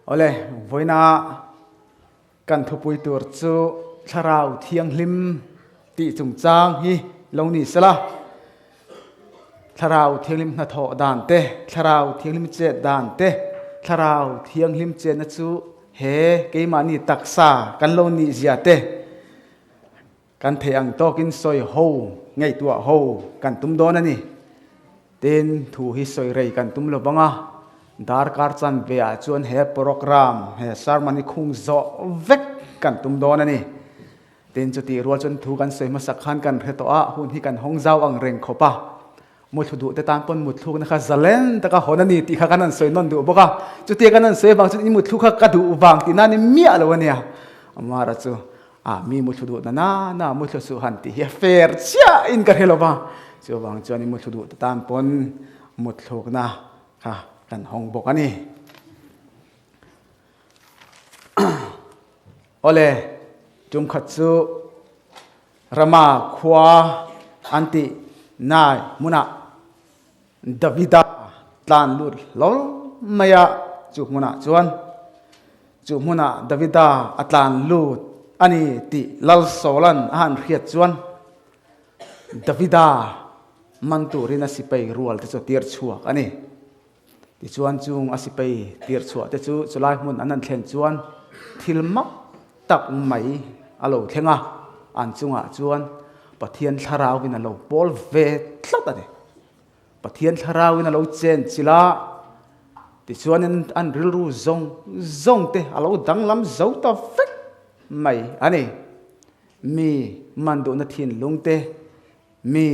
Awle, vawiina kan thupui tur chu Thlarau Thianghlim tih chungchang hi lo ni sela. Thlarau Thianghlim hnathawh dan te, Thlarau Thianghlim chet dan te, Thlarau Thianghlim chetna chu he keimahni taksa kan lo nih zia te, Kan theih ang tawkin sawi ho, ngaihtuah ho kan tum dawn a ni. Tin, thu hi sawi rei kan tum lo vang a, darkar chanve ah chuan he program, he sermon hi khung zawh vek kan tum dawn a ni. Tin, chutih rual chuan thu kan sawi hmasak khan kan hre tawh a, hun hi kan hawng zau ang reng khawp a. Muthlu duh te tan pawn muthlukna kha zalen taka hawn a ni tih kha kan han sawi nawn duh bawk a. Chutia kan han sawi vang chuan i muthlu kha ka duh vang tih nan i miah lo a nia. Amara chu a mi muthlu duh na na na muthlu suh han tih hi a fair chiah in ka hre lo va. Chuvang chuan i muthlu duh te tan pawn muthlukna kha kan hawng bawk a ni. Awle, tumkhat chu Rama khua an tih nai hmunah Davida tlan lut hlawl mai a, chu hmunah chuan chu hmunah Davida a tlan lut a ni tih Lal Saula'n a han hriat chuan Davida man turin a sipai rual te chu a tir chhuak a ni. Tichuan chung a sipai tir chhuah te chu chulai hmun an han thlen chuan thil mak tak mai a lo thleng a, an chungah chuan Pathian thlarauin a lo pawl ve tlat a ni. Pathian thlarauin a lo chen chilh a, tichuanin an rilru zawng zawng te a lo danglam zo ta vek mai a ni. Mi man duhna thinlung te, Mi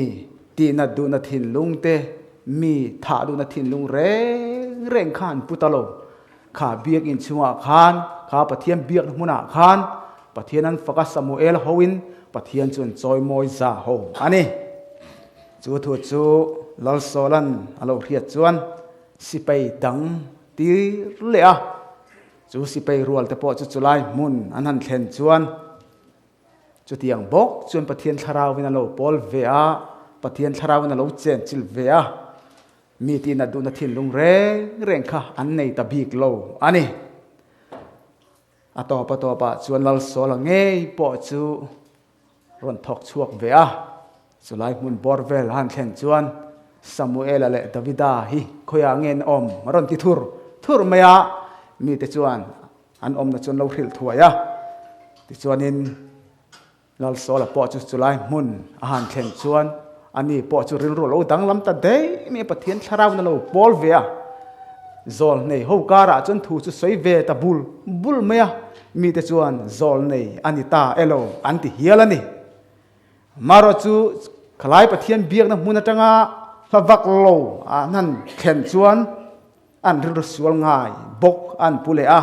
tihnat duhna thinlung te, mi thah duhna thinlung reng reng kha an pu ta lo. Kha biakinn chhungah khan, kha Pathian biakna hmunah khan Pathian an fak a, Samuel hoin Pathian chu an chawimawi za ho a ni. Chu thu chu Lalsawla'n a lo hriat chuan sipai dang tir leh a, chu sipai rual te pawh chu chulai hmun an han thlen chuan, Chutiang bawk chuan Pathian Thlarauin a lo pawl ve a, Pathian Thlarauin a lo chenchilh ve a, mi tina duhna thinlung reng reng kha an nei ta bik lo a ni. A tawp a tawpah chuan Lalsawla ngei pawh chu rawn thawk chhuak ve a, chulai hmun bawr vel a han thlen chuan Samuela leh Davida hi khawiah nge an awm a rawn ti thur thur mai a, mite chuan An awmna chu an lo hrilh thuai a, tichuanin Lalsawla pawh chu chulai hmun a han thlen chuan ani pawh chu rilru a lo danglam ta daih mai a, Pathian thlarauin a lo pawl ve a, Zawlnei ho karah chuan thu chu sawi ve ta bul bul mai a, mite chuan Zawlnei a ni ta elo an ti hial a ni. Marawh chu khalai Pathian biakna hmun atanga hla vak lo an han thlen chuan An rilru sual ngai bawk an pu leh a,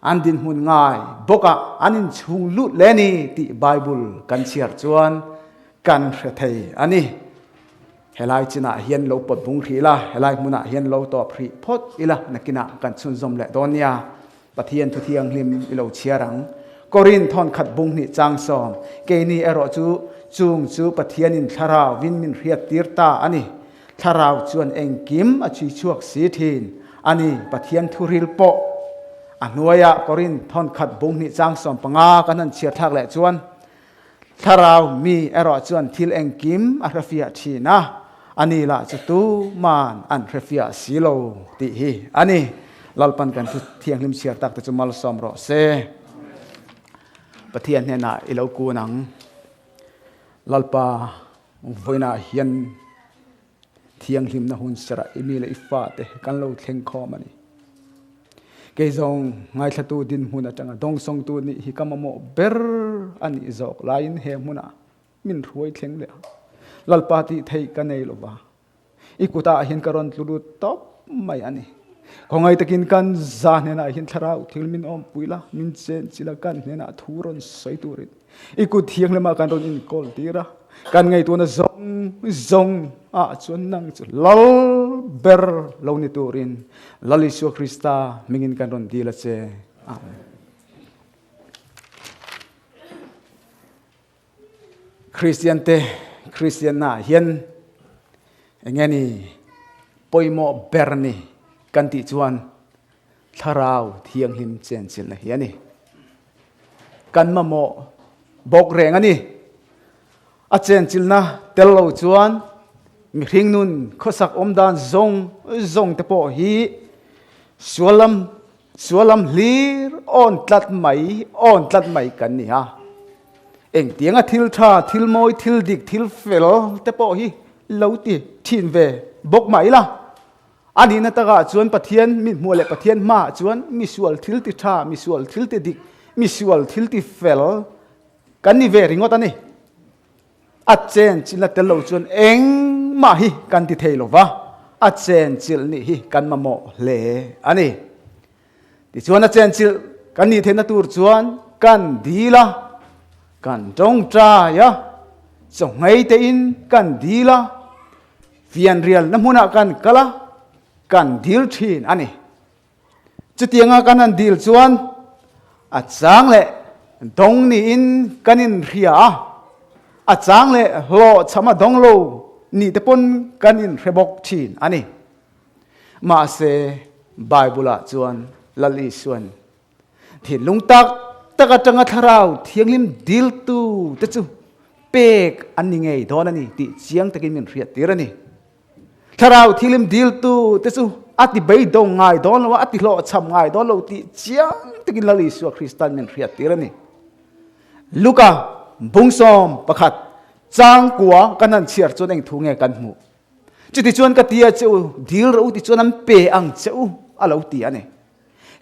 an dinhmun ngai bawkah an inchhung lut leh a ni tih Bible kan chhiar chuan kan hre thei a ni. Helai chinah hian lo pawt bung hrih ila, helai hmunah hian lo tawp hrih phawt ila nakinah kan chhunzawm leh dawn nia. Pathian thu thianghlim i lo chhiar ang. Korin thawnkhat bung hnih changsawm, keini erawh chu chung chu Pathianin thlarauin min hriattir ta a ni. Thlarau chuan engkim a chhui chhuak si thin a ni, Pathian thuril pawh a hnuaiah Korin thawnkhat bung hnih chang 15 kan han chhiar thlak leh chuan, Thlarau mi erawh chuan thil engkim a hrefiah thin a, a ni lah chu tuman an hrefiah si lo tih hi a ni. Lalpan kan thu thianghlim chhiar tak te chu malsawm rawh se. Pathian hnenah i lo kun ang. Lalpa Vawiinah hian thianghlimna hun serah i mi leh i fate kan lo thleng khawm a ni. Kei zawng ngaithlatu dinhmun atanga dawngsawngtu nih hi ka mamawh ber a nih zawk laiin he hmunah min hruai thleng leh a. Lalpa tih theih ka nei lova, i kutah hian ka rawn tlu lut tawp mai a ni. Khawngaih takin kan za hnenah hian thlarau thil min awmpui la, min chenchilh a, kan hnenah thu rawn sawi turin i kut thianghlimah kan rawn inkawl tir a, kan ngaihtuahna zawng zawng ah chuan nang chu lal ber lo ni turin Lal Isua Krista hmingin kan rawn dil a che. Amen. Kristian te Kristianna ah hian eng nge ni pawimawh ber ni kan tih chuan Thlarau Thianghlim chenchilhna hi a ni. Kan mamawh bawk reng a ni. A chenchilhna tel lo chuan mihring nun khawsak awm dan zawng zawng te pawh hi sual lam sual lam hlir awn tlat mai awn tlat mai kan ni a. Engtianga thil tha, thil mawi, thil dik, thil fel te pawh hi lo ti thin ve bawk mah ila. A nihna takah chuan Pathian mithmuh leh Pathian hmaah chuan misual thil ti tha, misual thil ti dik, misual thil ti fel kan ni ve ringawt a ni. A chen chilhna tel lo chuan engmah hi kan ti thei lo va, a chen chilh nih hi kan mamawh hle a ni. Tichuan a chen chilh kan nih theihna tur chuan kan dil a, kan tawngtai a, chawnghei tein kan dil a, Fianrialna hmunah kan kal a, kan dil thin a ni. Chutianga kan han dil chuan a chang leh dawng niin kan inhria a, a chang leh hlawhchham a dawng lo nih te pawn kan inhre bawk thin a ni. Mahse, Bible-ah chuan Lal Isuan Thinlung tak tak atanga Thlarau Thianghlim diltu te chu pek an ni ngei dawn a ni tih chiang takin min hriat tir a ni. Thlarau Thianghlim diltu te chu a ti beidawng ngai dawn lo a, a ti hlawhchham ngai dawn lo tih chiang takin Lal Isua Kristan min hriat tir a ni. Luka bungsawm pakhat changkua kan han chhiar chuan eng thu nge kan hmuh? Chutichuan ka ti a che u, dil rawh u tichuan an pe ang che u a lo ti a ni.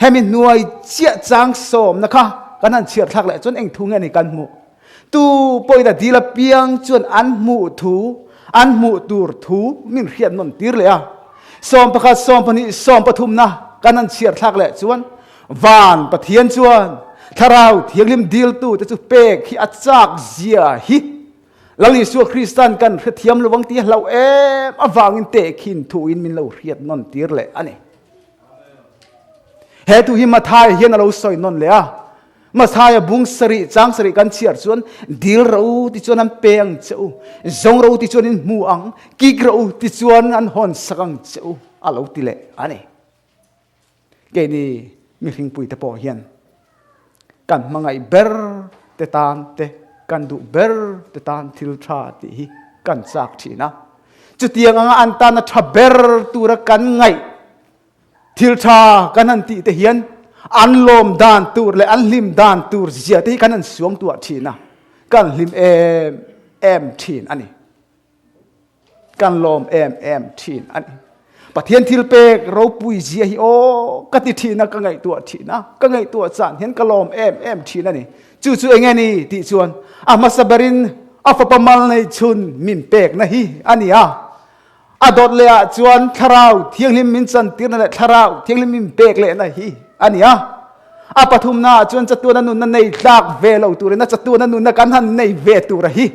Hemi hnuai chiah chang sawmna kha kan han chhiar thlak leh chuan eng thu nge ni kan hmuh? Tu pawhin a dil apiang chuan an hmuh thu, an hmuh tur thu min hriat nawn tir leh a. 11, 12, 13na kan han chhiar thlak leh chuan van Pathian chuan Thlarau Thianghlim diltu te chu pek hi a chak zia hi Lal Isua Kristan kan hrethiam lo ang tih a hlauh em avangin tehkhin thuin min lo hriat nawn tir leh a ni. He thu hi Mathai hian a lo sawi nawn leh a. Mathai a bung sarih chang sarih kan chhiar chuan dil ro u ti chuan an pe ang che u, zawng ro u ti chuan in hmu ang, kik ro u ti chuan an hawn sak ang che u a lo ti leh a ni. Keini mihringpui te pawh hian kan hmangaih ber te tan te, kan duh ber te tan thil tha tih hi kan chak thin a. Chutiang anga an tana tha ber tura kan ngaih thil tha kan han tih te hian an lawm dan tur leh an hlim dan tur zia te hi kan han suang tuah thin a, kan hlim em em thin a ni. Kan lawm em em thin a ni. Pathian thil pek ropui zia hi aw ka ti thin a, ka ngaihtuah thin a, ka ngaihtuah chan hian ka lawm em em thin a ni. Chu chu enge ni tih chuan a hmasa berin a fapa mal nei chhun min pekna hi a ni a. A dawt leh ah chuan Thlarau Thianghlim min chantirna leh Thlarau Thianghlim min pek lehna hi a ni a. A pathumna ah chuan chatuana nunna nei tlak ve lo turin a chatuana nunna kan han nei ve tura hi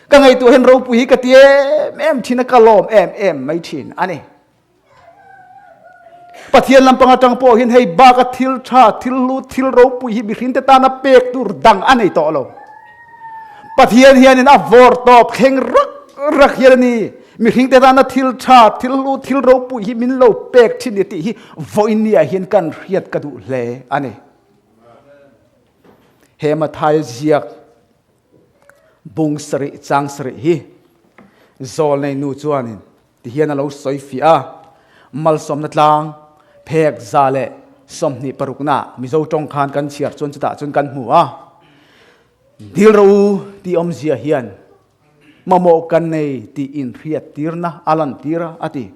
Ka ngaihtuah hian ropui hi ka ti em em thin a, ka lawm em em mai thin a ni. Pathian lampang atang pawh hian hei baka thil tha, thil hlu, thil ropui hi mihring te tana pek tur dang a nei tawh lo. Pathian hianin a vawr tawp thleng rak rak hian a ni. Mihring te tana thil tha, thil hlu, thil ropui hi min lo pek thin ni tih hi vawiin ni ah hian kan hriat ka duh hle a ni. He Mathaia ziak Bung sarih chang sarih hi zawl nei nu chuanin tihian a lo sawi fiah a, malsawmna tlang phek za leh 26 na Mizo tawng khan kan chhiar chuan chutah chuan kan hmu a, Dil rawh u tih awmzia hian mamawh kan nei tih inhriat tirna a lantir a, a ti.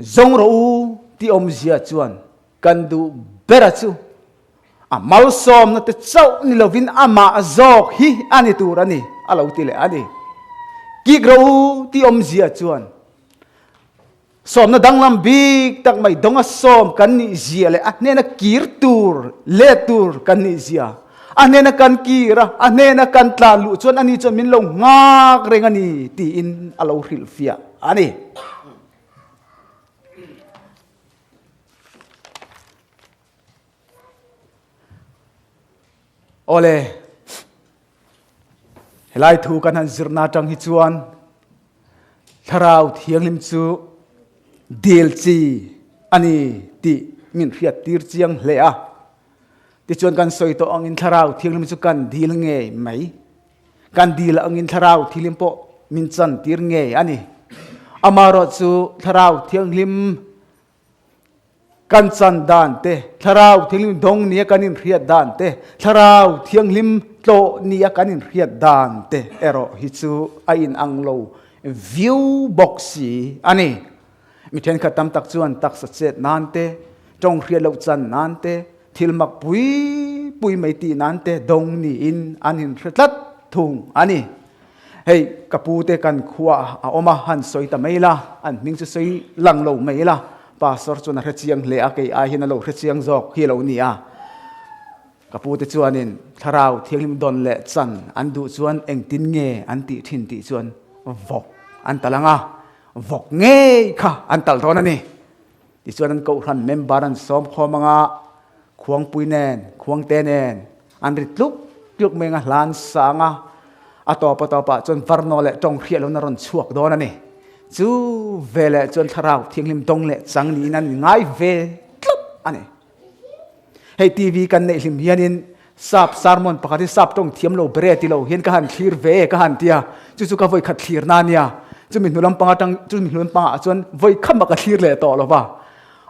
Zawng rawh u tih awmzia chuan kan duh bera chu A malsawmna te chauh ni lovin amah zawk hi a ni tur a ni, a lo ti leh a ni. Kik ro u ti awmzia chuan sawmna danglam bik tak mai dawnga sawm kan nih zia leh a hnena kir tur, let tur kan nih zia, a hnena kan kir a, a hnena kan tlan luh chuan ani chuan min lo nghak reng a ni tiin a lo hrilhfiah a ni. Awle, helai thu kan han zirna atang hi chuan Thlarau Thianghlim chu dil chi a ni tih min hriattir chiang hle a. Tichuan kan sawi tawh angin Thlarau Thianghlim chu kan dil ngei mai. Kan dil angin Thlarau Thianghlim pawh min chantir ngei a ni. Amaherawh chu Thlarau Thianghlim kan chan dan te, Thlarau Thianghlim dawng nia kan inhriat dan te, Thlarau Thianghlim tlawh nia kan inhriat dan te erawh hi chu a inang lo viau bawk si a ni. Mi thenkhat tam tak chuan taksa chet nan te, tawng hriat loh chan nan te, thil mak pui pui mai tih nan te dawng niin an inhre tlat thung a ni. Hei ka pu te kan khua a awm a, han sawi ta mai la, an hming chu sawi lang lo mai la, pastor chuan a hre chiang hle a, kei ai hian a lo hre chiang zawk hi a lo ni a. Ka pu te chuanin thlarau thianghlim dawn leh chan an duh chuan engtin nge an tih thin tih chuan vawk an tal ang a, vawk ngei kha an tal dawn a ni. Tichuan an kohhran member an sawm khawm ang a, Khuangpui nen, Khuangte nen an ri tluk tluk mai ang a, hla an sa ang a, a tawp a tawpah chuan Varnaw leh tawng hriat lohna rawn chhuak dawn a ni. Chu veleh chuan Thlarau Thianghlim dawng leh chang niin an inngai ve tlat a ni. Hei TV kan neih hlim hianin sap sermon pakhat hi sap tawng thiam lo bere ti lo hian ka han thlir ve ka han tia, chu chu ka vawi khat thlir na nia, chumi hnu lampang atang chumi hnu lampangah chuan vawi khamah ka thlir leh tawh lo va,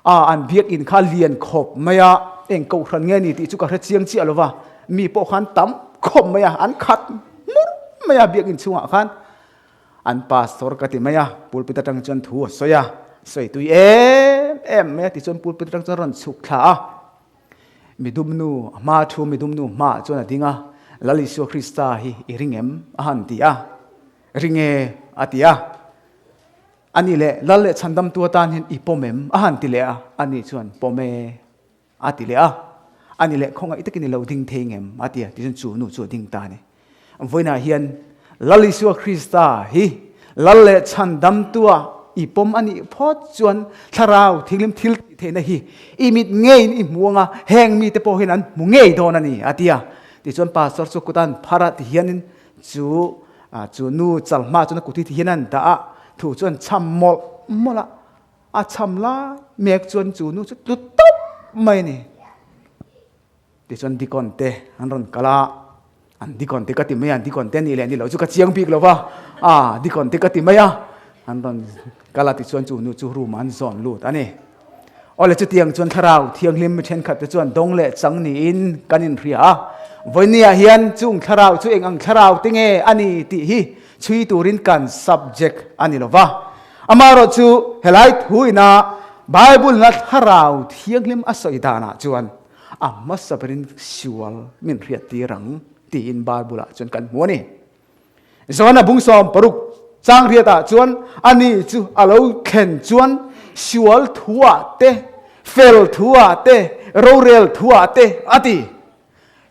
a an biakinn kha lian khawp mai a, eng kohhran nge ni tih chu ka hre chiang chiah lo va, mi pawh khan tam khawp mai a, an khat hmur mai a biakinn chhungah khan. An pastor ka ti mai a, pulpit atang chuan thu a sawi a, sawi tui em em mai a tichuan pulpit atang chuan a rawn chhuk thla a, midumnu a hma thu midumnu hmaah chuan a ding a, Lal Isua Krista hi i ring em? a han ti a, Ring e a ti a, Ani leh Lal leh Chhandamtu atan hian i pawm em? a han ti leh a, ani chuan pawm e. A ti leh a, Ani leh khawngaih takin i lo ding thei ngem? a ti a, tichuan chu nu chu a ding ta a ni. Vawiinah hian Lal Isua Krista hi Lal leh Chhandamtua i pawm a nih phawt chuan Thlarau Thianghlim thil tih theihna hi i mit ngeiin i hmu ang a, heng mite pawh hian an hmu ngei dawn a ni, a ti a. Tichuan Pastor chu kut a han phar a, tihianin chu chu nu chal hma chuan a kut hi tihian a han dah a, thu chu an cham mawlh mawlh a. A cham lai mek chuan chu nu chu tlu tawp mai a ni. Tichuan Deacon te an rawn kal a, an Deacon te ka ti mai a, Deacon te nih leh ni loh chu ka chiang bik lo va, a Deacon te ka ti mai a, an rawn kal a tichuan chu nu chu room ah an zawn lut a ni. Awle chutiang chuan Thlarau Thianghlim mi thenkhat te chuan dawng leh chang niin kan inhria a, vawinia hian chung Thlarau chu eng ang Thlarau te nge a ni tih hi chhui turin kan subject a ni lo va. Amaherawh chu helai thuina Bible-na Thlarau Thianghlim a sawi danah chuan a hmasa berin sual min hriattir ang tiin Bible-ah chuan kan hmu a ni. Johana bung 60 chang riatah chuan ani chu a lo thlen chuan sual thuah te, fel thuah te, rorel thuah te a ti.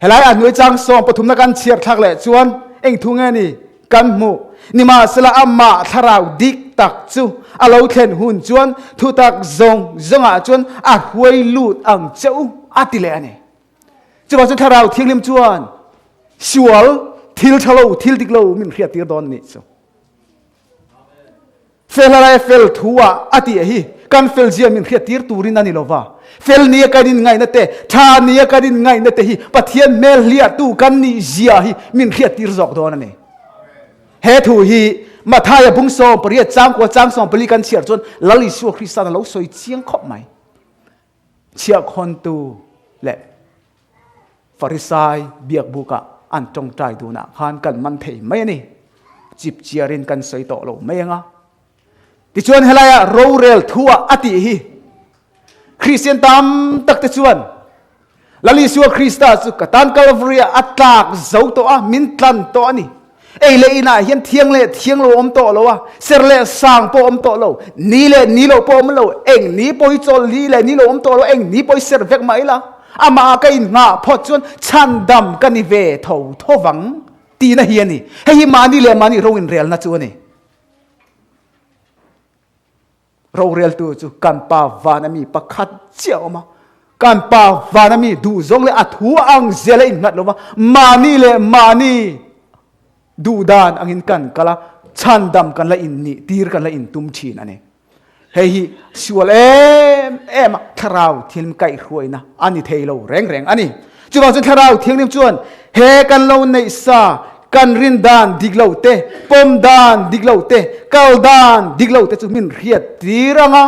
Helai a hnuai chang sawm pathumna kan chhiar thlak leh chuan eng thu nge ni kan hmuh? Nimahsela amah thlarau dik tak chu a lo thlen hun chuan thutak zawng zawngah chuan a hruai lut ang che u a ti leh a ni. Chuvang chuan thlarau thianghlim chuan sual thil tha lo, thil dik lo min hriattir dawn a nih chu. Fel a fel thu ah a tih hi kan fel zia min hriat tir turin a ni lo va. Fel nia kan inngaihna te, tha nia kan inngaihna te hi Pathian hmel hliahtu kan nih zia hi min hriat tir zawk dawn a ni. He thu hi Mathaia bung 18 chang kua chang 14 kan chhiar chuan Lal Isua Krista'n a lo sawi chiang khawp mai. Chhiahkhawntu leh Farisai biakbukah an tawngtai dunah khan kan man thei mai a ni. Chip chiarin kan sawi tawh lo mai ang a. Tichuan helaia rorel thuah a tih hi Kristian tam tak te chuan Lal Isua Krista chu ka tan Kalvaria a tlak zo tawh a, min tlan tawh a ni. Ei leh inah hian thiang leh thiang lo awm tawh lo a, ser leh sang pawh awm tawh lo, ni leh ni lo pawh awm lo, eng ni pawh hi chawl ni leh ni lo awm tawh lo, eng ni pawh hi ser vek mah ila, amah ka inngah phawt chuan chhandam ka ni ve tho tho vang tihna hi a ni. Hei hi mahni leh mahni ro inrelna chu a ni. Roreltu chu kan Pa van a mi pakhat chiah a awm a, kan Pa van a mi duhzawng leh a thu ang zel a innghat lo va, mahni leh mahni duhdan angin kan kal a, chhandam kan la innih tir kan la intum thin a ni. Hei hi sual em. em em a, Thlarau Thianghlim kaihhruaina a ni thei lo reng reng a ni. Chuvang chuan Thlarau Thianghlim chuan he kan lo neih sa, kan rin dan dik lo te, pawm dan dik lo te, kal dan dik lo te chu min hriat tir ang a.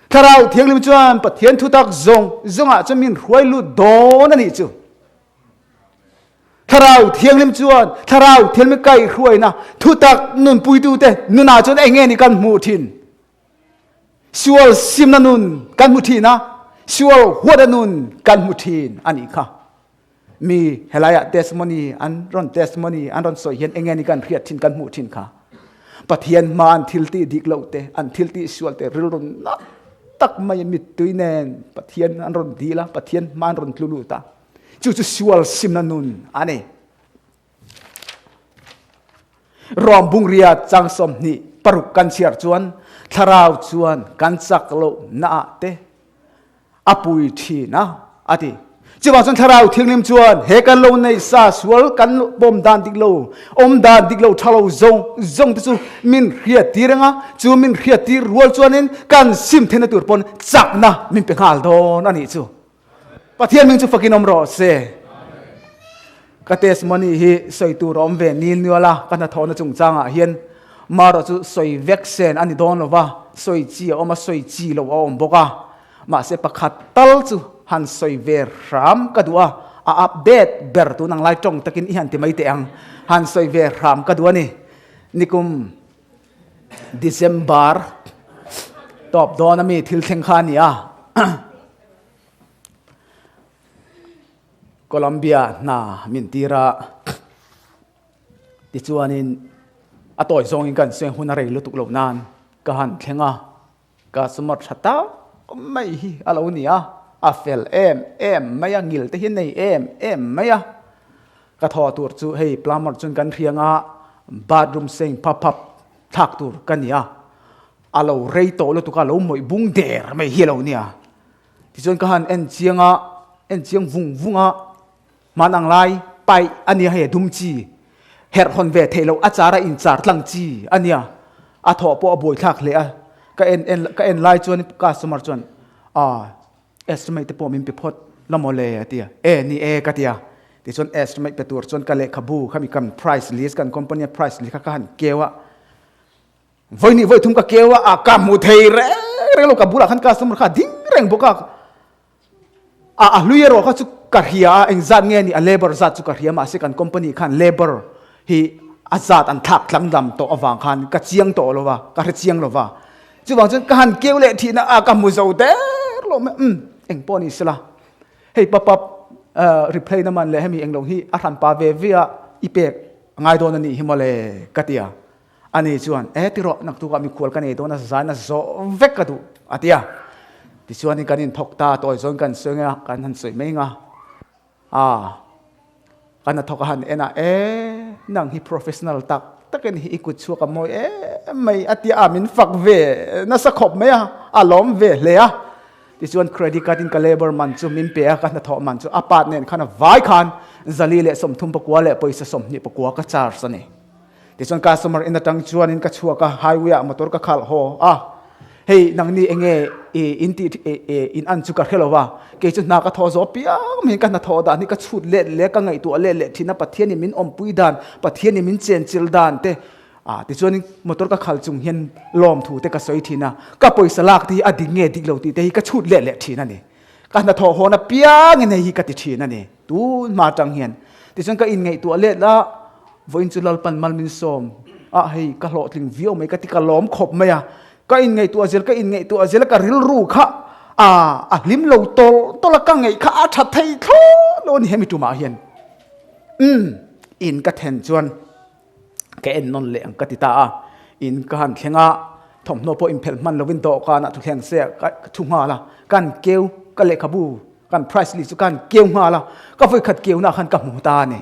Thlarau Thianghlim chuan Pathian thutak zawng zawngah chuan min hruai lut dawn a nih chu. Thlarau Thianghlim chuan Thlarau Thianghlim kaihhruaina thutak nunpuitute nunah chuan eng nge ni kan hmuh thin? Sual simna nun kan hmu thin a, sual huatna nun kan hmu thin a nih kha. Mi helaiah testimony an rawn testimony an rawn sawi hian eng nge ni kan hriat thin kan hmuh thin kha. Pathian hma an thil tih dik loh te, an thil tih sual te rilru nak tak mai mittui nen Pathian an rawn dil a, Pathian hma an rawn tlu lut a. Chu chu sual simna nun a ni. Rom bungria chang 26 kan chhiar chuan thlarau chuan kan chak loh naah te a pui thin a a ti. Chuvang chuan thlarau thianghlim chuan he kan lo nei sa sual kan pawm dan dik lo, awm dan dik lo tha lo zawng zawng te chu min hriat tir anga chu min hriat tir rual chuanin kan sim theihna tur pawn chakna min pe nghal dawn a nih chu. Pathian hming chu fakin awm rawh se. Ka testimony hi sawi tur a awm ve nil nual a, ka hnathawhna chungchangah hian marawh chu sawi vek sen a ni dawn lo va, sawi chi a awm a, sawi chi lo a awm bawk a. Mahse pakhat tal chu han sawi ve hram ka duh a, a update ber tun ang lai tawng takin i han ti mai teh ang, han sawi ve hram ka duh a ni. Nikum December tawp dawn ami thil thleng kha a ni a. Columbia hna min tir a, tichuanin a tawi zawngin kan seng hun a rei lutuk loh nan ka han thleng a, customer tha tak mai hi a lo ni a, a fel em em mai a, ngil te hi nei em em mai a, ka thaw tur chu hei plumber chuan kan hriang a, bathroom seng phap phap thlak tur ka ni a. A lo rei tawh lutuk a, lo mawih bung der mai hi a lo nia. Tichuan ka han en chiang a, en chiang vung vung a, hman ang lai paih a nia hei a dum chi, herh hawn ve theih loh a char a inchar tlang chi a nia. A thawh pawh a buaithlak hle a, ka en en ka en lai chuan customer chuan ah estimate te pawh min pe phawt la maw le a ti a, e ni e ka ti a. Tichuan estimate pe tur chuan ka lehkhabu khami kan price list kan company a price list kha ka han keu a, Vawi nih vawi thum ka keu a, a ka hmu thei reng reng lo, ka bulah khan customer kha a ding reng bawk a, a a hlui erawh kha chu ka hria a, engzat nge ni a labour zat chu ka hria mahse kan company khan labour hi a zat an thlak tlang dam tawh avang khan ka chiang tawh lo va, ka hre chiang lo va, chuvang chuan ka han keu leh thihna a ka hmu zo der lo mai, umm eng pawh ni sela hei pop up reply na man leh hemi englo hi a hran pa ve ve a i pek a ngai dawn a nih hi mawle ka ti a. Ani chuan, E ti rawh, naktukah mikhual ka nei dawn a, zaina zawh vek ka duh, a ti a. Tichuanin kan inthawk ta, tawi zawn kan sawi a, kan han sawi mai nga. A, kan a thawk a han en a, E, nang hi professional tak takin hi i kut chhuak a mawi em mai, a ti a, min fak ve nasa khawp mai a, a lawm ve hle a. Tichuan credit card in ka labour man chu min pe a, ka hnathawh man chu a part nen khan a vai khan 439 leh pawisa 21 ka charge a ni. Tichuan customer in atang chuanin ka chhuak a, highway ah motor ka khalh haw a, hei nangni enge i in tih in an chu ka hre lo va, kei chu hna ka thawh zawh piang mai in ka hnathawh dan hi ka chhut let leh ka ngaihtuah let leh thin a, Pathian in min awmpui dan, Pathian in min chenchilh dan te ah tichuanin motor ka khalh chung hian lawmthu te ka sawi thin a, ka pawisa lak te hi a dik nge dik lo tih te hi ka chhut let leh thin a ni. Ka hnathawh hawn apiangin hei hi ka ti thin a ni. Tun hma atang hian tichuan ka inngaihtuah let a, vawiin chu Lalpan mal min sawm a, hei ka hlawhtling viau mai ka ti ka lawm khawp mai a, ka inngaihtuah zel ka inngaihtuah zel a ka rilru kha a a hlim lo tawlh tawlh a, ka ngaih kha a tha thei thlawt lo a ni hemi tumah hian. Umm in ka then chuan ka en nawn leh ang ka ti ta a, in ka han thleng a, thawmhnaw pawh inphelh hman lovin dawhkanah thutthleng se ka thu nghal a, kan keu ka lehkhabu Kan price list chu kan keu nghal a, ka vawi khat keu na khan ka hmu ta a ni.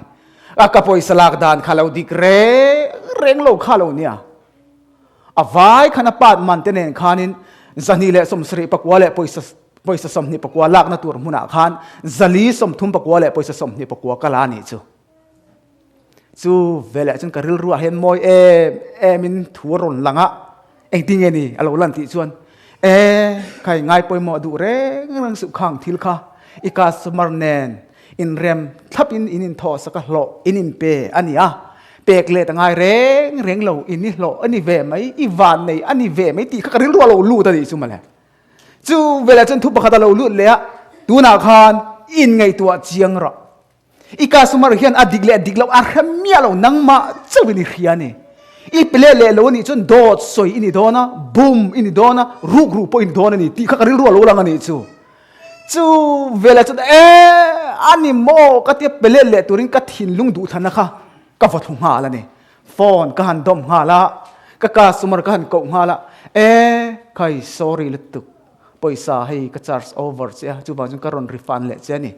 A ka pawisa lak dan kha lo dik reng reng lo kha lo nia. A vai khan a part man te nen khanin 274 leh pawisa pawisa 24 lakna tur hmunah khan 434 leh pawisa 24 ka la a nih chu. Chu veleh chuan ka rilruah hian mawi em em in thu a rawn lang a, engtin nge ni a lo lan tih chuan. E khai ngai pawimawh duh reng reng suh khang thil kha i customer nen inrem thlap in in inthawh sak a hlawh in inpe a ni a, pek let a ngai reng reng lo in i hlawh a ni ve mai, i van nei a ni ve mai tih kha ka rilru a lo lut a nih chu mawle. Chu velah chuan thu pakhat a lo lut leh a, tunah khan i inngaihtuah chiang rawh. I customer hian a dik leh dik loh a hre miah lo, nangmah chauhin i hria a ni. I pe leh leh lo a nih chuan dawt sawi i ni dawn a, bum i ni dawn a, ruk ruh pawh i ni dawn a ni tih kha ka rilru a lo lang a nih chu. Chu velah chuan e a ni maw ka tia pe leh leh turin ka thinlung duhthlanna kha ka vaw thlu nghal a ni. Phone ka han dawm nghal a, ka customer ka han koh nghal a, e khai sorry lutuk. Pawisa hei ka charge over che a, chuvang chuan ka rawn refund leh che a ni.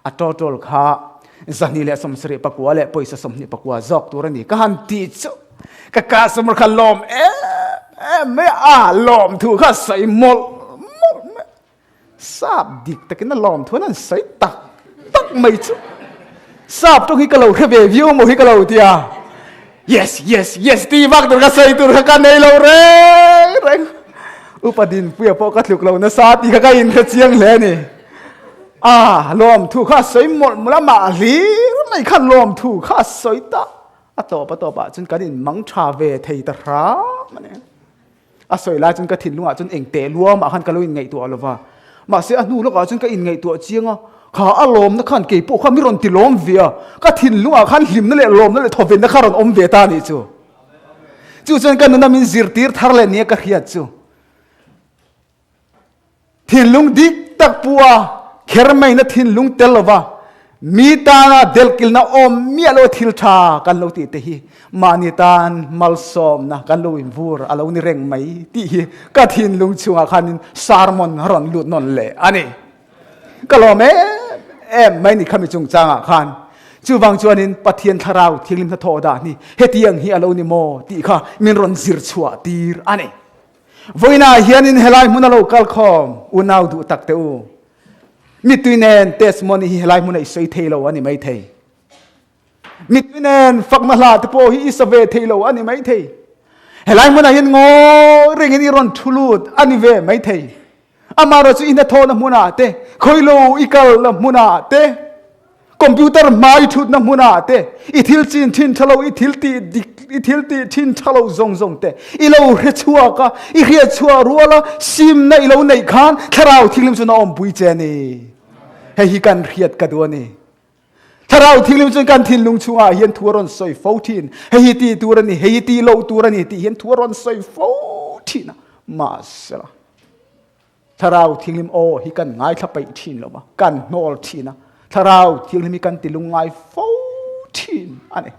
A total kha 279 leh pawisa 24 zawk tur a ni. Ka han tih chu ka customer kha lawm em em mai a, a lawm thu kha sawi mawlh mawlh mai. Sap dik takin a lawm thu an han sawi tak tak mai chu. Sap tawng hi ka lo hre ve viau maw hi ka lo ti a. Yes, yes, yes ti vak tur ka sawi tur kha ka nei lo reng reng. Upa Dinpuia pawh ka tluk lo nasa tih kha ka inhre chiang hle a ni. Ah, lawmthu kha a sawi mawlh mawlh a, mah hlir mai khan lawmthu kha a sawi ta. A tawp a tawpah chuan kan inmang tha ve thei ta hram a ni. A sawi lai chuan ka thinlungah chuan eng teh luamah khan ka lo inngaihtuah lo va. Mahse a hnu lawkah chuan ka inngaihtuah chiang a, kha a lawmna khan kei pawh kha mi rawn ti lawm ve a, ka thinlungah khan hlimna leh lawmna leh thawvenna kha rawn awm ve ta a nih chu. Chu chuan ka nuna min zirtir thar leh nia ka hriat chu. Thinlung dik tak pu a, kher maina thinlung tel lova mi tana delkilna awm miah lo thil tha kan lo tih te hi mahni tan malsawmna kan lo invur a lo ni reng mai tih hi ka thinlung chhungah khanin sermon a rawn lut nawn leh a ni. Ka lawm em em mai ni khami chungchangah khan. Chuvang chuanin Pathian thlarau thianghlim hnathawh dah hi hetiang hi a lo ni maw tih kha min rawn zir chhuah tir a ni. Vawiinah hianin helai hmuna lo kal khawm unau duh tak te u. Mittui nen testimony hi helai hmuna i sawi thei lo a ni mai thei. Mittui nen fakna hla te pawh hi i sa ve thei lo a ni mai thei. Helai hmunah hian ngawi rengin i rawn thu lut a ni ve mai thei. Amaherawhchu chu i hnathawhna hmunah te, khawilo i kalna hmunah te, Computer hma i thutna hmunah te, i thil chin thin tha lo, i thil tih dik, i thil tih thin tha lo zawng zawng te i lo hre chhuak a, i hriat chhuah rual a, simna i lo neih khan Thlarau Thianghlim chuan a awmpui che a ni. Hei hi kan hriat ka duh a ni. Thlarau Thianghlim chuan kan thinlung chhungah hian thu a rawn sawi fo thin. Hei hi tih tur a ni, hei hi tih loh tur a ni tih hian thu a rawn sawi fo thin a. Mahsela, Thlarau Thianghlim aw hi kan ngaithla peih thin lo va, kan hnawl thin a, Thlarau Thianghlim hi kan ti lungngai fo thin a ni.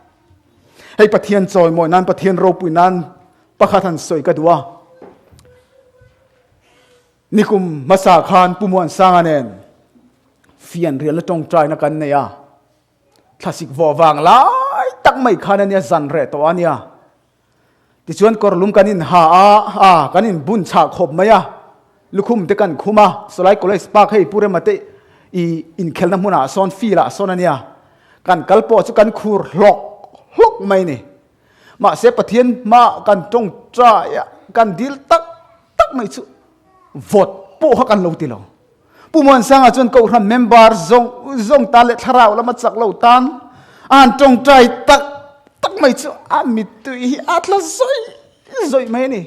Hei Pathian chawimawi nan, Pathian ropui nan pakhat han sawi ka duh a. Nikum hmasa khan Pu Muansanga nen fianrialna tawngtaina kan nei a. Thlasik vawh vang lai tak mai khan a nia, zan reh tawh a nia. Tichuan kawrlum kan in ha a, a kan in bun chhah khawp mai a, lukhum te kan khum a, Sawlai College Park hei Pu Rema te i inkhelna hmunah sawn field ah sawn a nia, kan kal pawh chu kan khur hlawk hlawk mai ni. Mahse Pathian hma kan tawngtai a, kan dil tak tak mai chu vawt pawh kha kan lo ti lo. Pu Muansanga chuan Kohhran member zawng zawng tan leh thlarau lama chak lo tan a han tawngtai tak tak mai chu a mittui hi a tla zawih zawih mai a ni.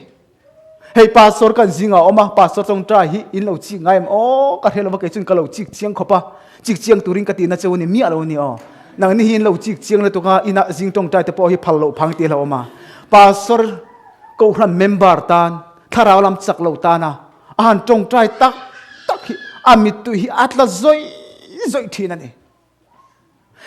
Hei pastor kan zingah a awm a, pastor tawngtai hi in lo chik ngai em? Aw ka hre lo va kei chuan ka lo chik chiang khawp a, chik chiang turin ka tihna cheu a ni miah lo a ni aw. Nangni hi in lo chik chiang lutuk a, inah zing tawngtai te pawh hi phal loh phang tih a lo awm a. Pastor Kohhran member tan thlarau lam chak lo tana A han tawngtai tak tak hi a mittui hi a tla zawih zawih thin a ni.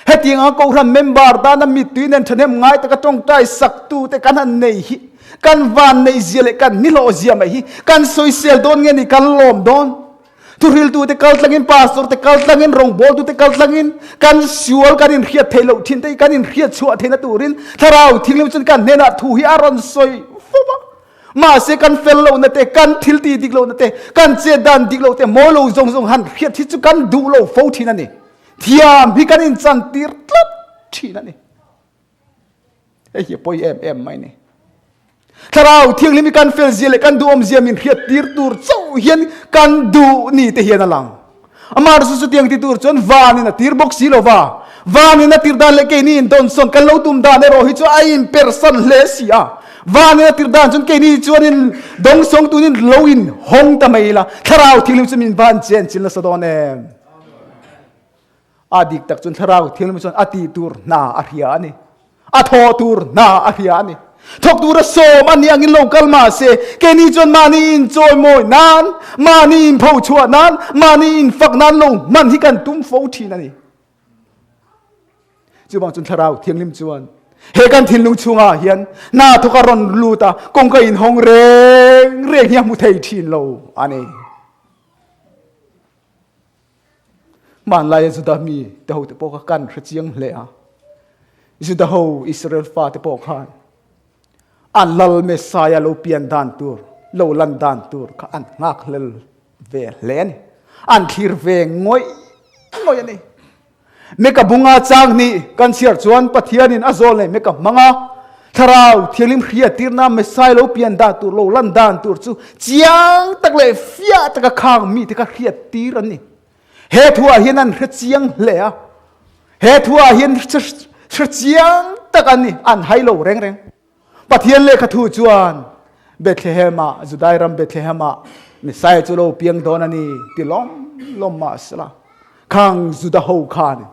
Hetiang anga Kohhran member tana mittui nen thahnem ngai taka tawngtai saktu te kan han nei hi kan van neih zia leh kan nihlawh zia mai hi kan sawisel dawn nge ni kan lawm dawn. Thuhriltu te kal tlangin, pastor te kal tlangin, rawngbawltu te kal tlangin kan sual kan inhriat theih loh thin te hi kan inhriat chhuah theihna turin Thlarau Thianghlim chuan kan hnenah thu hi a rawn sawi fo va. Mahse kan fel lohna te, kan thil ti dik lohna te, kan chet dan dik loh te, mawi lo zawng zawng han hriat hi chu kan duh lo fo thin a ni. Thiam hi kan inchan tir tlat thin a ni. Hei hi a pawi em em mai ni. Thlarau Thianghlim hi kan fel zia leh kan duhawm zia min hriat tir tur chauh hian kan duh ni te hian a lang. Amah chu chutiang ti tur chuan vanin a tir bawk si lo va. Vanin a tir dan leh keini in dawnsawn kan lo tum dan erawh hi chu a inpersan hle si a. Vanin a tir dan chuan keini chuanin dawngsawng tunin lo in hawng ta mai ila, Thlarau Thianghlim chu min van chen chin nasa dawn em? A dik tak chuan Thlarau Thianghlim chuan a tih tur hna a hria a ni. A thawh tur hna a hria a ni. Thawk tura sawm a nih angin lo kal mah se, keini chuan mahni inchawimawi nan, mahni inphochhuah nan, mahni infak nan lo hman hi kan tum fo thin a ni. Chuvang chuan Thlarau Thianghlim chuan he kan thinlung chhungah hian hna thawk a rawn lut a, kawngka inhawng reng reng hi a hmu thei thin lo a ni. Hmanlaia Juda mi te ho te pawh kha kan hre chiang hle a. Juda ho Israel fa te pawh khan an lal Messiah lo pian dan tur, lo lan dan tur kha an nghak hlel ve hle a ni. An thlir ve ngawih ngawih a ni. Meka bunga chang hnih kan chhiar chuan Pathianin a zawl nei meka hmang a, Thlarau Thianghlim hriattirna Messiah lo pian dan tur, lo lan dan tur chu chiang tak leh fiah taka khang mite kha hriattir an ni. He thuah hian an hre chiang hle a, he thuah hian hre chiang tak an ni, an hai lo reng reng. Pathian lehkha thu chuan Bethlehem-ah, Judai ram Bethlehem-ah Messiah chu lo piang dawn a ni ti lawm lawm mah sela, khang Juda ho khan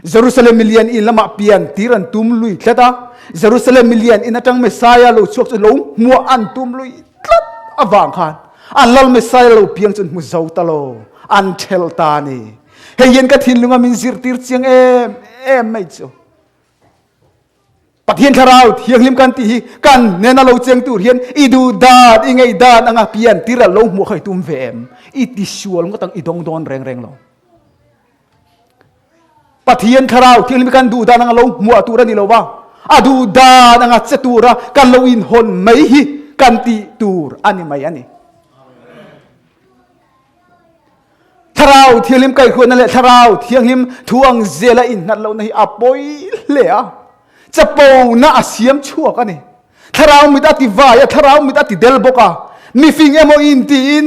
Jerusalem milian in lamah pian tir an tum lui tlat a, Jerusalem milian in atang Messiah lo chhuak chu lo hmuah an tum lui tlat avang khan an lal Messiah lo piang chu an hmu zo ta lo, an thelh ta a ni. Hei hian ka thinlunga min zirtir chiang em em mai chu. Pathian Thlarau Thianghlim kan tih hi kan hnena lo cheng tur hian i duh dan, i ngaih dan anga pian tir a lo hmuh kha i tum ve em? I tisual ngawt ang i dawng dawn reng reng lo. Pathian Thlarau Thianghlim kan duh dan anga lo hmuah tur a ni lo va, a duh dan anga che tura kan lo inhawn mai hi kan tih tur a ni mai a ni. Thlarau Thianghlim kaihhruaina leh Thlarau Thianghlim thu ang zela innghat lohna hi a pawi hle a, chapona a siam chhuak a ni. Thlarau mit a ti vai a, Thlarau mit a ti del bawk a, mifing emaw intiin,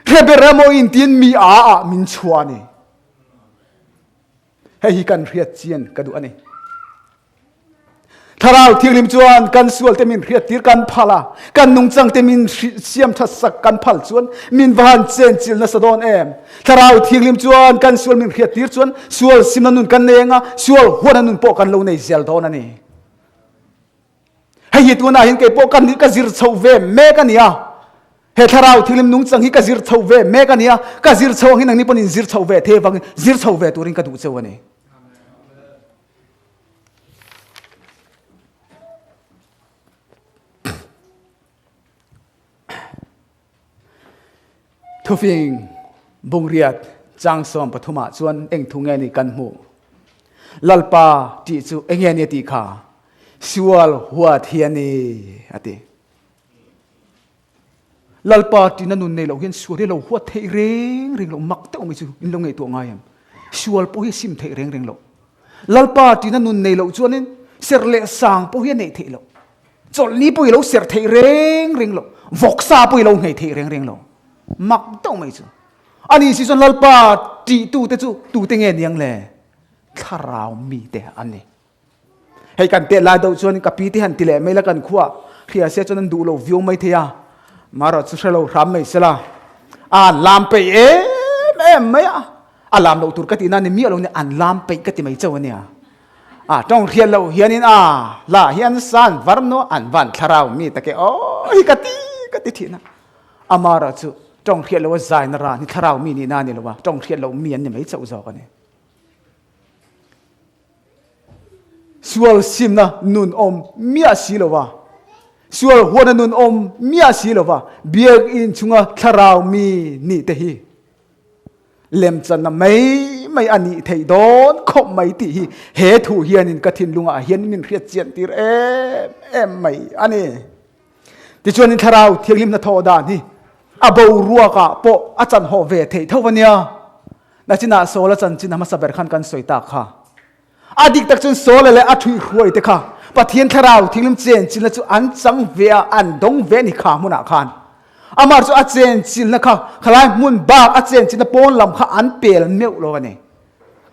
hreber emaw intiin mi a ah min chhuah a ni. Hei hi kan hriat chian ka duh a ni. Thlarau Thianghlim chuan kan sual te min hriat tir kan phal a, kan nungchang te min siam that sak kan phal chuan min va han chen chil nasa dawn em. Thlarau Thianghlim chuan kan sual min hriat tir chuan sual simna nun kan nei anga sual huana nun pawh kan lo nei zel dawn a ni. Hei hi tunah hian kei pawh ka ka zir chho ve mek a ni a. He Thlarau Thianghlim nungchang hi ka zir chho ve mek a ni a. Ka zir chho ang hi nangni pawhin zir chho ve thei avangin zir chho ve turin ka duh cheu a ni. Thufing bungriat chang sawm pathumah chuan eng thu nge ni kan hmuh? Lalpa tih chu enge ni tih kha sual huat hi a ni a ti. Lalpa tina nun nei lo hian sual hi lo huat theih reng reng lo mak deuh mai chu in lo ngaihtuah ngai em? Sual pawh hi a sim theih reng reng lo. Lalpa tina nun nei lo chuanin serh leh sang pawh hi a neih theih loh. Chawlhni pawh i lo serh theih reng reng lo. Vawksa pawh i lo nghei theih reng reng lo. Mak deuh mai chu. Ani si chuan Lalpa tihtute chu tute nge niang le? Thlarau mite an ni. Hei kan tet lai deuh chuan ka pi te han ti leh mai la kan khua hria se chuan an duh lo viau mai thei a. Marawh chu hre lo hram mai sela. A lam peih em em mai a. A lam loh tur ka tihna ni miah lo ni an lam peih ka ti mai chauh a nia. A tawng hriat loh hianin a hla hian san var no an van thlarau mi take aw hi ka ti ka ti thin a. Amarawh chu tawng hriat loh a zaina ran hi thlarau mi nihna a ni lo a, tawng hriat loh mi an ni mai chauh zawk a ni. Sual simna nun awm miah si lova, sual huatna nun awm miah si lova biakinn chunga thlarau mi nih te hi lemchanna mai mai a nih theih dawn khawp mai tih hi he thu hianin ka thinlungah hian min hriat chian tir em em mai a ni. Tichuanin thlarau thianghlimna thawh dan hi a boruakah pawh a chanhawh ve theih tho a nia. Nachinah Saul a chanchin a hmasa ber khan kan sawi tak kha. A dik tak chuan Saul-a leh a ṭhuihhruai te kha Pathian Thlarau Thianghlim chenchilhna chu an chang ve a, an dawng ve a ni kha hmunah khan. Amah chu a chenchilhna kha khalai hmun bak a chenchilhna pawn lam kha an pel meuh lo a ni.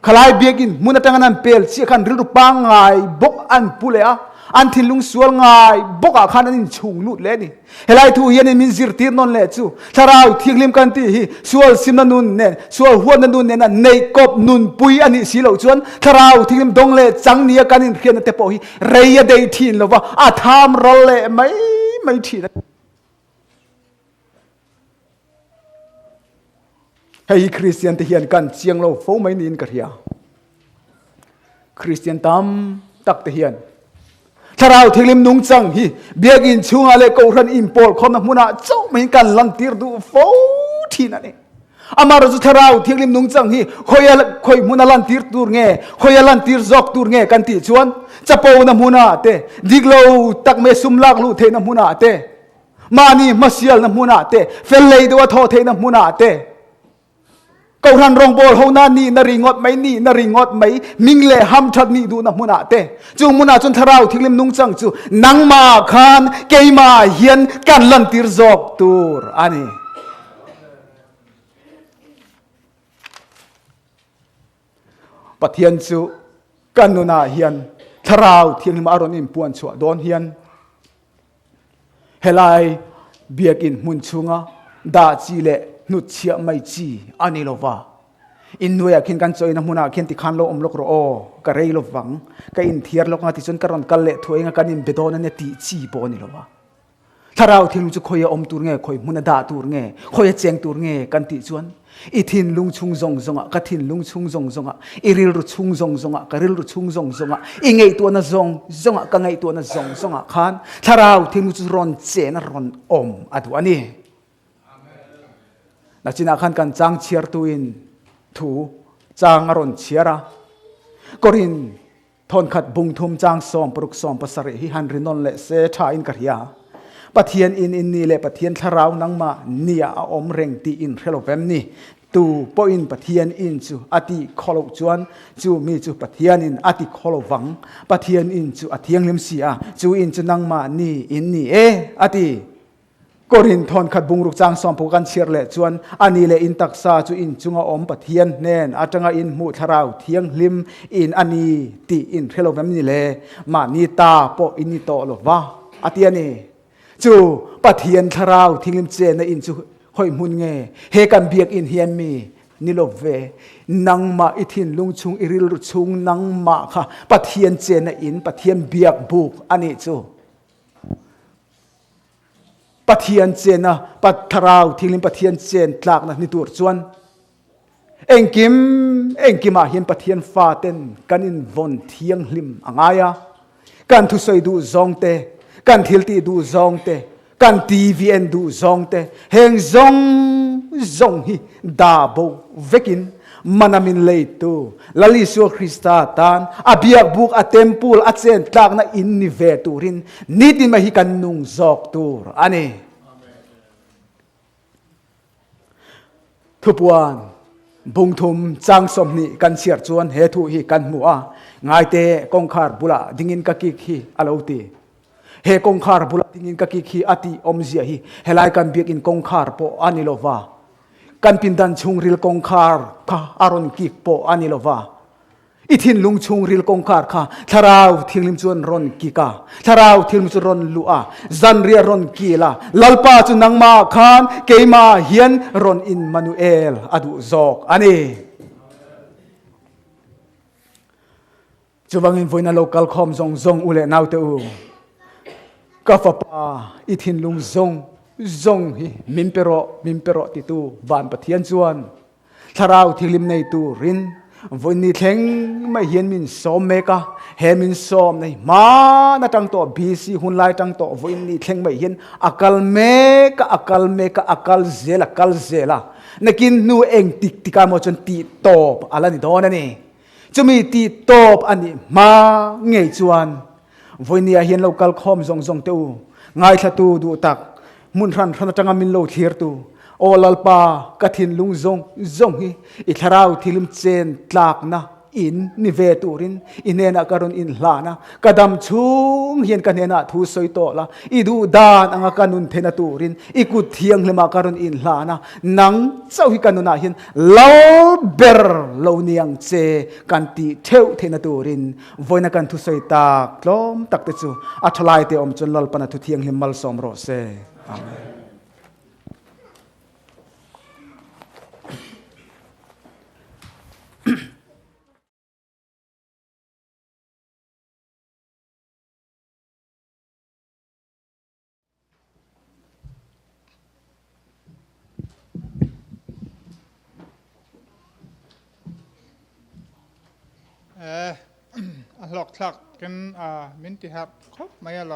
Khalai biakinn hmun atanga an pel chiah khan rilru pangngai bawk an pu leh a, an thinlung sual ngai bawkah khan an inchhung lut leh a ni. Helai thu hianin min zirtir nawn leh chu Thlarau Thianghlim kan tih hi sual simna nun nen, sual huatna nun nena neih kawp nunpui a nih si loh chuan Thlarau Thianghlim dawng leh chang nia kan inhriatna te pawh hi rei a deih thin lo va, a tham ral leh mai mai thin a ni. Hei hi Kristian te hian kan chiang lo fo mai niin ka hria. Kristian tam tak te hian Thlarau Thianghlim nungchang hi biakinn chhungah leh kohhran inpawl khawmna hmunah chauh maiin kan lantir duh fo thin a ni. Amaherawhchu chu Thlarau Thianghlim nungchang hi khawia khawi hmuna lantir tur nge, khawia lantir zawk tur nge kan tih chuan chapona hmunah te, dik lo tak mai sum lak luh theihna hmunah te, Mahni hmasialna hmunah te, fel lei deuha thawh theihna hmunah te, Kohhran rawngbawl hona nihna ringawt mai, nihna ringawt mai, hming leh hamthat nih duhna hmunah te, chung hmunah chuan Thlarau Thianghlim nungchang chu nangmah khan keimah hian kan lantir zawk tur a ni. Pathian chu kan nunah hian Thlarau Thianghlim a rawn inpuan chhuah dawn hian Helai biakinn hmun chhunga dah chi leh hnutchhiah mai chi a ni lo va. Innuaiah khian kan chawina hmunah khian tikhan lo awm lawk rawh aw, ka rei lo vang, ka inthiar lawk anga tichuan ka rawn kal leh thuai anga kan inbe dawn ania tih chi pawh a ni lo va. Thlarau thilnu chu khawi a awm tur nge, khawi hmun a dah tur nge, khawi a cheng tur nge kan tih chuan I thinlung chhung zawng zawngah, ka thinlung chhung zawng zawngah, i rilru chhung zawng zawngah, ka rilru chhung zawng zawngah, i ngaihtuahna zawng zawngah, ka ngaihtuahna zawng zawngah khan Thlarau Thianghlim chu rawn chen a rawn awm a duh a ni. Nachinah khan kan chang chhiartuin thu chang a rawn chhiar a, Korin Thawnkhat bungthum chang 60 70 hi han rinawn leh se tha in ka hria. Pathian in in ni leh Pathian thlarau nangmah nia a awm reng tih in hre lo vem ni. Tu pawhin Pathian in chu a ti khaw loh chuan chu mi chu Pathian in a ti khaw lo vang. Pathian in chu a thianghlim si a, chu in chu nangmah ni in ni e, a ti. Korin thawnkhat bungruk chang sawmpuk kan chhiar leh chuan a ni leh in taksa chu in chunga awm Pathian hnen atanga in hmuh thlarau thianghlim in a ni tih in hre lo vem ni le, mahni ta pawh in ni tawh lo va, a ti a ni. Chu Pathian thlarau thianghlim chenna in chu hawi hmun nge he kan biakinn hian mi ni lo ve, nangmah i thinlung chung i rilru chung nangmah kha Pathian chenna in Pathian biak buk a nih chu. Pathian chena Thlarau Thianghlim Pathian chen tlakna ni tur chuan engkim engkimah hian Pathian faten kan invawn thianghlim a ngai a. Kan thusawi duh zawng te, kan thiltih duh zawng te, kan TV en duh zawng te, heng zawng zawng hi dah bo vekin Mana min leitu Lal Isua Krista tan a biakbuk, a temple, a chen tlakna in ni ve turin nitin mai hi kan nung zawk tur a ni. Thupuan bungthum chang 20 kan chhiar chuan he thu hi kan hmu a, ngaite kawngkhar bulah dingin ka kik hi a lo ti. He kawngkhar bulah dingin ka kik hi a tih awmzia hi helai kan biakin kawngkhar pawh a ni lova, Kan pindan chhungril kawngkhar kha a rawn kik pawh a ni lo va, i thinlung chhungril kawngkhar kha Thlarau Thianghlim chuan rawn kik a, Thlarau Thianghlim chu rawn luh a, zanriah rawn kil a, Lalpa chu nangmah khan keimah hian rawn Immanuel a duh zawk a ni. Chuvangin vawiin a lo kal khawm zawng zawng u leh naute u, ka fapa i thinlung zawng zawng hi min pe rawh, min pe rawh titu Van Pathian chuan Thlarau Thianghlim nei turin vawiin ni thleng mai hian min sawm mek a, he min sawm nei hman atang tawh BC hun lai atang tawh vawiin ni thleng mai hian a kal mek a, a kal mek a, a kal zel a kal zel a, nakin hnu eng tik tikah maw chuan tih tawp a la ni dawn a ni. Chumi tih tawp a nih hma ngei chuan vawinia hian lo kal khawm zawng zawng teh u, ngaithlatu duh tak, hmun hran hran atanga min lo thlirtu, Aw Lalpa, ka thinlung zawng zawng hi i thlarau thilim chen tlakna In ni ve turin i hnenah ka rawn inhlan a, ka dam chhung hian ka hnenah thu sawi tawh la, i duh dan anga ka nun theihna turin i kut thianghlimah ka rawn inhlan a, nang chauh hi ka nunah hian lal ber lo ni ang che kan tih theuh theihna turin vawiina kan thusawi tak tlawm tak te chu a thalaite awm chuan Lalpana thu thianghlim malsawm rawh se. Amen. A hlawk thlak in min ti harh khawp mai alawm.